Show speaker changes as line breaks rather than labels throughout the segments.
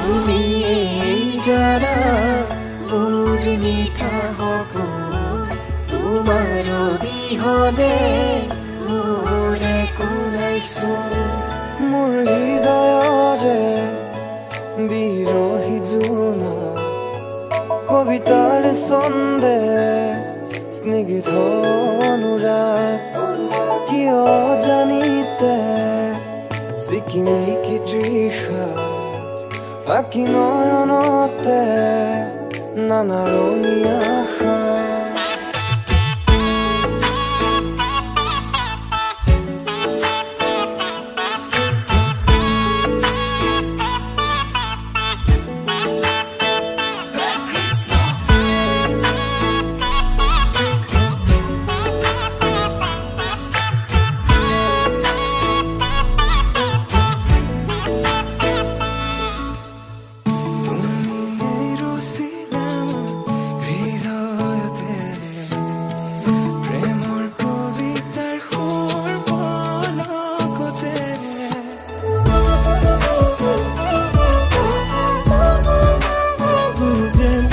তুমি জানা মোৰ মিঠা সপোন, তোমাৰ অবিহনে মোৰ একো নাইচোন।
মোৰ হৃদয়ৰে বিৰহী জোনা, কবিতাৰ ছন্দে স্নিগ্ধ অনুৰাগ, কিয় জানিতে চিকিমিকি তৃষা আঁকি নয়নতে নানা ৰঙী আশা। তুমি ৰচিলা মোৰ হৃদয়তে প্ৰেমৰ কবিতাৰ সুৰ পলকতে। যেন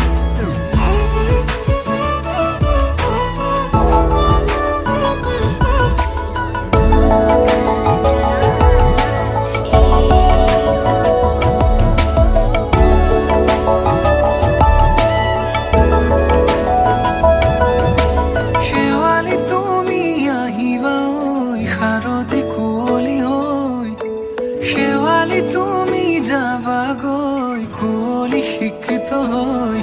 শেৱালি তুমি আহিবা ঐ শাৰদী কুঁৱলী হৈ, শেৱালি তুমি যাবা গৈ কুঁৱলী সিক্ত হৈ।